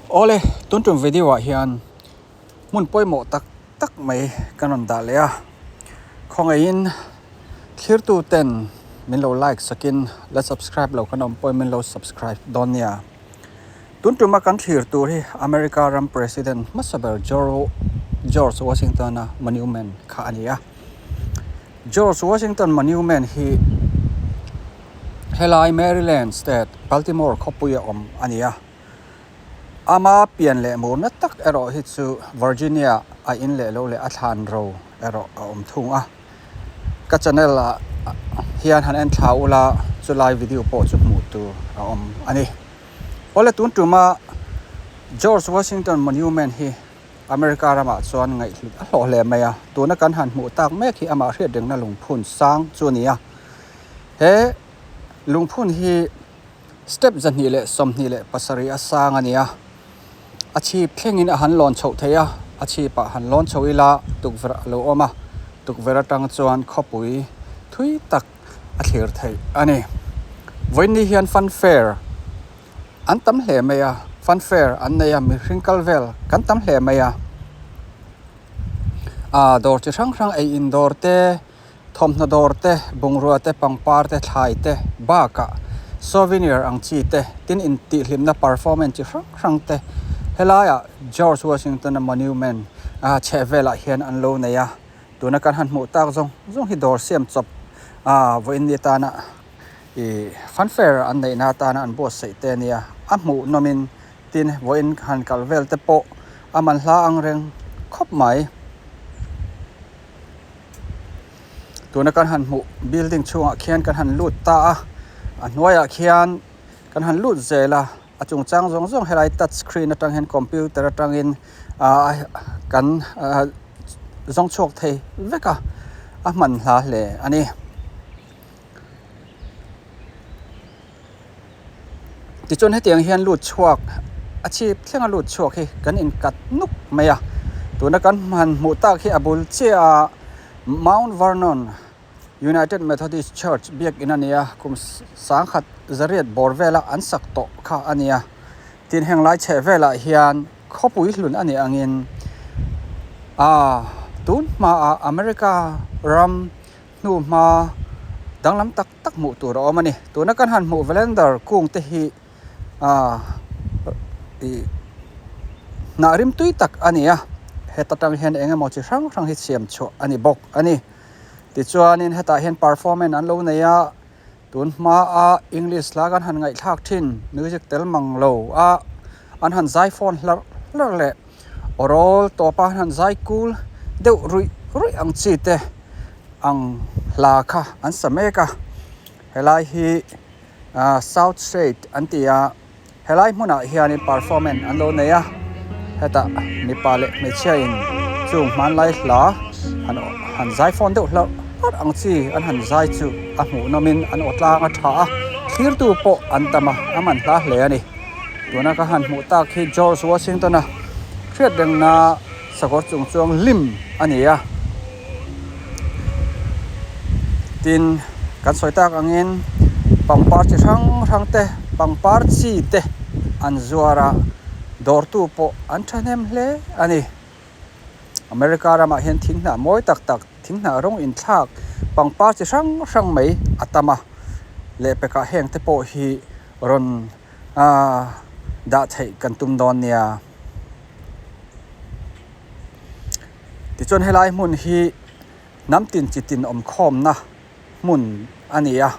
Awle, tun tum video ah hian hmun pawimawh tak tak mai kan rawn dah leh a, khawngaihin thlirtu ten min lo like sakin la subscribe lo kan awm pawhin min lo subscribe dawn nia. Tun tuma kan thlir tur hi America ram President hmasa ber George Washington-a monument kha a ni a. George Washington Monument hi helai Maryland State, Baltimore khawpuia awm a ni a. Ama pian leh murna tak erawh hi chu Virginia a in leh lo leh a thlan ro erawh a awm thung a. Ka channel ah hian han en thla ula chulai video pawh chu hmuh tur a awm a ni. Awle tun tuma George Washington Monument hi America ramah chuan ngaihhlut a hlawh hle mai a, tuna kan han hmuh tak mek hi amah hriat rengna lungphun sang chu a ni a. He lungphun hi step 227 a sang a ni a, a chhip thlengin a han lawn chhoh theih a, a chhipah han lawn chho ila tukverh a lo awm a, tukverh atang chuan khawpui thui tak a thlir theih a ni. Vawiin hian funfair an tam hle mai a, funfair an nei a, mihring kal vel kan tam hle mai a, ah dawr chi hrang hrang ei in dawr te thawmhnaw dawr te bungrua te pangpar te thlai te bakah souvenir ang chi te tin intihhlimna performance chi hrang hrang te helaiah George Washington-a monument ah chheh velah hian an lo nei a tuna kan han hmuh tak zawng zawng hi dawr siam chawp ah vawiin ni atana ih funfair an neihna atana an buatsaih te a nia a hmuh nawmin tin vawiin han kal vel te pawh a man hla ang reng khawp mai. Tuna kan han hmuh building chhungah khian kan han lut ta a, a hnuaiah khian kan han lut zel a, a chungchang zawng zawng helai touch screen atang hian computer atangin ah kan ah zawng chhuak thei vek a, a hman hla hle a ni. Tichuan hetiang hian lut chhuak a chhip thlenga lut chhuak hi kan inkat nuk mai a, tuna kan han hmuh tak hi a bul chiah a Mount Vernon United Methodist Church biakin a ni a, kum sangkhat zariat bawr vela an sak tawh kha a ni a, tin heng lai chheh velah hian khawpui hlun a nih angin ah tun hmaah America ram hnu hma danglam tak tak hmuh tur a awm a ni. Tuna kan han hmuh Valender kung te hi ah ih hnah rim tui tak a ni a, heta tang hian eng emaw chi hrang hrang hi siam chhuah a ni bawk a ni. Tichuanin hetah hian performance an lo nei a, tun hmaa English hla kan han ngaihthlak thin music tel mang lo a an han zai phone hlarh hlarh leh aw rawl tawpa an han zai kul deuh ruih ruih ang chi te. Ang hla kha an sa mek a, helai hi ah south state an ti a, helai hmunah hianin performance an lo nei a, hetah mipa leh hmeichhia in chung hmanlai hla han han zai fawn deuh hlauh hlauh ang chi an han zai chu a hmuh nawmin an aw tlang a tha a, thlirtu pawh an tam a, a man hla hle a ni. Tuna ka han hmuh tak hi George Washington-a hriat rengna sakawr chung chuang lim a ni a. Tin, kan sawi tak angin pangpar chi hrang hrang te, pangpar chi te an zuar a, dawrtu pawh an thahnem hle a ni. America ramah hian thing hnah mawi tak tak, thing hnah rawng inthlak pangpar chi hrang hrang mai a tam a, lehpekah heng te pawh hi rawn ah dah theih kan tum dawn nia. Tichuan helai hmun hi hnam tin chi tin awm khawmna hmun a ni a,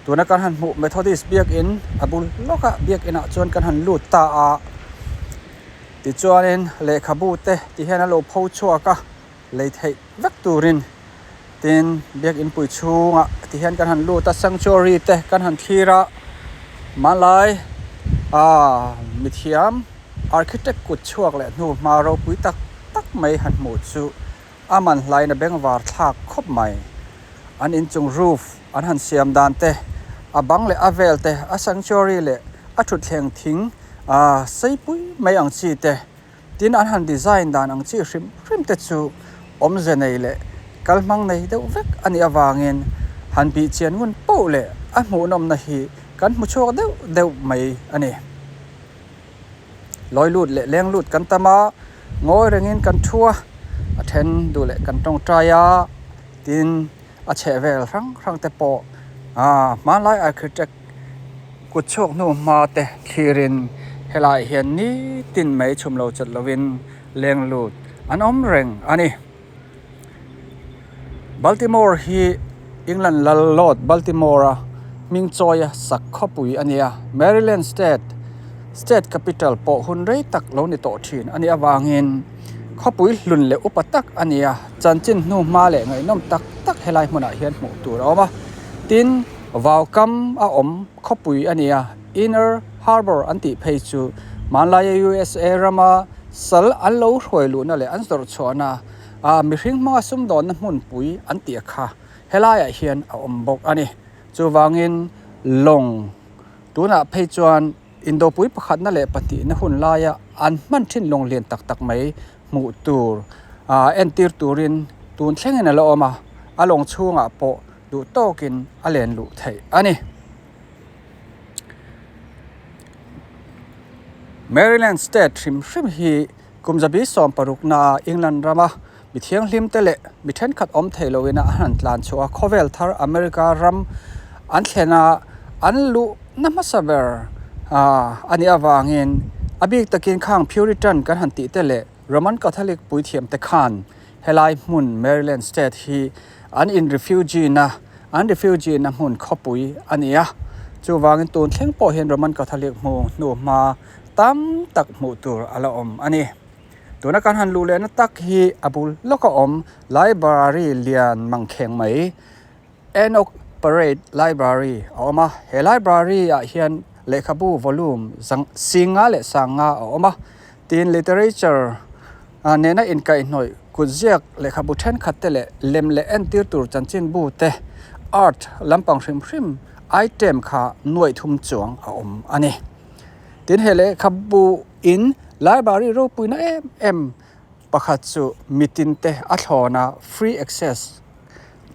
tuna kan han hmuh Methodist biakin a bul lawkah biakinah chuan kan han lut ta a, tichuanin lehkhabu te ti hian a lo pho chhuak a, lei theih vek turin tin biakin pui chhungah ti hian kan han lut a, sanctuary te kan han thlir a, hmanlai ah mithiam. Architect kut chhuak leh hnu hma ropui tak tak mai han hmuh chu a man hlain a bengvar thlak khawp mai. An inchung roof an han siam dan te, a bang leh a vel te, a sanctuary leh a thutthleng thing ah seipui mai ang chi te, tin an han design dan ang chi hrim hrim te chu awmze nei leh kalhmang nei deuh vek a nih avangin han bih chian ngun poh leh a hmuhnawmna hi kan hmu chhuak deuh deuh mai a ni. Lawi lut leh leng lut kan tam a, ngawi rengin kan thu a, a then duh leh kan tawngtai a, tin a chhehvel hrang hrang te pawh ah hmanlai architect kut chhuak hnu hma te thlirin helaiah hian nitin mai chhum lo chat lovin leng lut an awm reng a ni. Baltimore hi England lal Lord Baltimore-a hming chawia sak khawpui a ni a, Maryland State state capital pawh hun rei tak lo ni tawh thin a nih avangin khawpui hlun leh upa tak a ni a, chanchin hnu hma leh ngaihnawm tak tak helai hmunah hian hmuh tur a awm a. Tin, vaukam a awm khawpui a ni a, Inner Harbor an tih phei chu hmanlaia USA rama Sal an lo hruai luhna leh an zawrh chhuahna ah mihring hmanga sumdawnna hmunpui an tih kha helaiah hian a awm bawk a ni. Chuvangin lawng tunah phei chuan indopui pakhatna leh pahnihna hun laia an hman thin lawng lian tak tak mai hmuh tur ah entir turin tun thlengin a la awm a, a lawng chhungah pawh duh tawkin a len luh theih a ni. Maryland State hrim hrim hi kum zabi 16 naa England rama mi thianghlim te leh mi thenkhat awm thei loin a han tlan chhuah a, khawvel thar America ram an thlen a, an luhna hmasa ber a nih avangin a bik takin khang Puritan kan han tih te leh Roman Catholic puithiam te khan helai hmun Maryland State hi an in refugee na an refugee na hmun khawpui a ni a, chuvangin tun thleng pawh hian Roman Catholic hmu hnu hma tam tak hmuh tur a la awm a ni. Tuna kan han luh lehna tak hi a bul lawka awm library lian mangkheng mai Enoch Parade Library a awm a, he library ah hian lehkhabu volume zang singa leh sanga a awm a, tin literature nena inkaihhnawih kutziak lehkhabu thenkhat te leh lem leh entir tur chanchinbu te art lampang hrim hrim item kha nuaih thum chuang a awm a ni. Tin he lehkhabu in library ropuina em em pakhat chu mitin te a thlawn a free access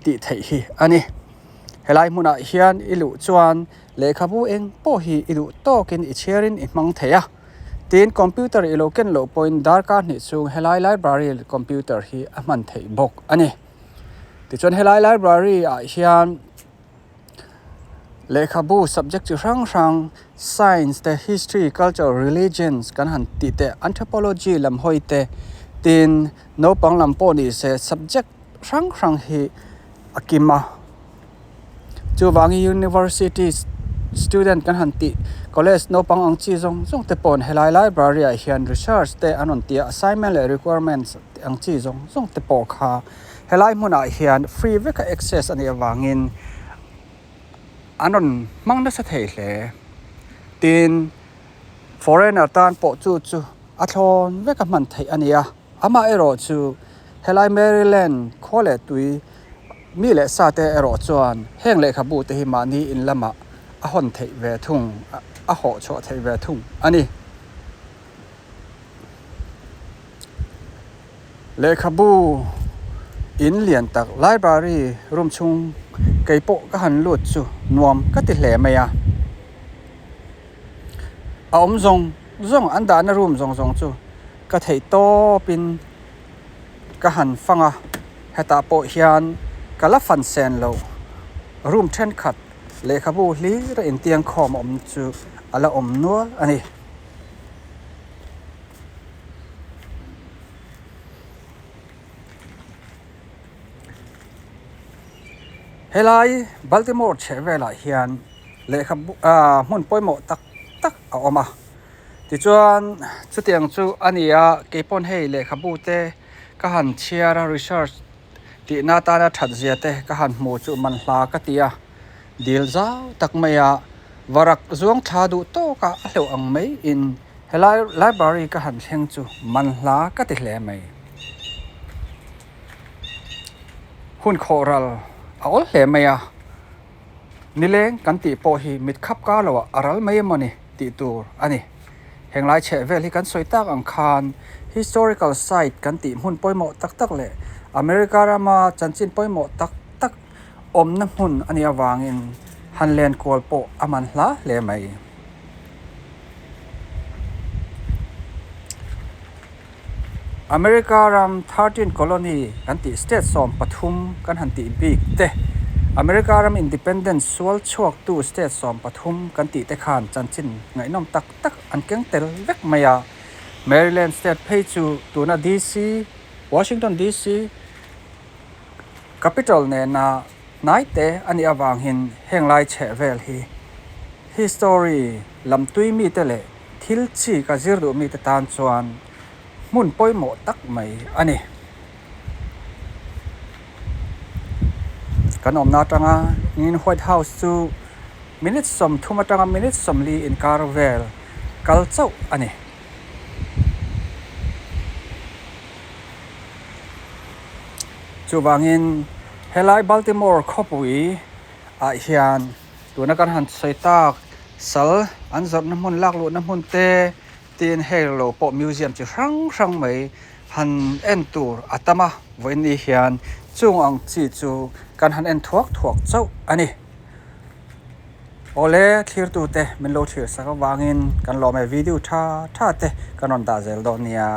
tih theih hi a ni. Helai hmunah hian i luh chuan lehkhabu eng pawh hi i duh tawkin i chhiarin i hmang thei a. Tin, computer i lo ken loh pawhin darkar hnih chhung helai library computer hi a hman theih bawk a ni. Tichuan helai library ah hian lehkhabu subject chi hrang hrang science te, history, culture, religions kan han tih te, anthropology lam hawi te, tin naupang lam pawh ni se subject hrang hrang hi a kim a. Chuvangin university student kan han tih college naupang ang chi zawng zawng te paw'n helai library ah hian research te an rawn tih a assignment leh requirements ang chi zawng zawng te pawh kha helai hmunah hian free veka access a nih avangin an rawn hmang nasa thei hle. Tin, foreigner tan pawh chu chu a thlawn veka hman theih a ni a. Amaherawh chu helai Maryland khua leh tui mi leh sa te erawh chuan heng lehkhabu te hi mahni in lamah a hawn theih ve thung, a hawh chhuah theih ve thung a ni. Lehkhabu in lian tak library room chhung kei pawh ka han lut chu nuam ka ti hle mai a. A awm zawng zawng an dahna room zawng zawng chu ka theih tawpin ka han fang a, hetah pawh hian ka la fan sen lo room thenkhat lehkhabu hlir a intiang khawm awm chu a la awm nual a ni. Helai Baltimore chheh velah hian lehkhabu ah hmun pawimawh tak tak a awm a. Tichuan chutiang chu a ni a, keipawn hei lehkhabu te ka han chhiar a research tihna atana that zia te ka han hmu chu man hla ka ti a, dil zau tak mai a varak zuang thla duh tawk a a hleuh ang mai in helai library ka han thleng chu man hla ka ti hle mai. Hun khawh ral a awl hle mai a. Nileng kan tih pawh hi mit khap kar loah a ral mai emaw ni tih tur a ni. Henglai chheh vel hi kan sawi tak ang khan historical site kan tih hmun pawimawh tak tak leh America rama chanchin pawimawh tak tak awmna hmun a nih avangin han len kual pawh a man hla hle mai. America ram 13 colony kan tih state 13 kan han tih bik te, America ram independence sual chhuaktu state 13 kan tih te khan chanchin ngaihnawm tak tak an keng tel vek mai a. Maryland state phei chu tuna DC, Washington DC, capital nena hnai te a nih avangin heng lai chheh vel hi history lam tui mite leh thil chi ka zir duh mite tan chuan hmun pawimawh tak mai a ni. Kan awmna atanga in White House chu minute 30 atanga minute 40 inkar vel kal chauh a ni. Chuvangin helai Baltimore khawpui ah hian tuna kan han sawi tak sal an zawrhna hmun lak luhna hmun te tin hei lo pawh museum chi hrang hrang mai han en tur a tam a vawiin ni hian chung ang chi chu kan han en thuak thuak chauh a ni. Awle thlirtute min lo thlir sak avangin kan lawm e video tha tha te kan rawn dah zel dawn nia.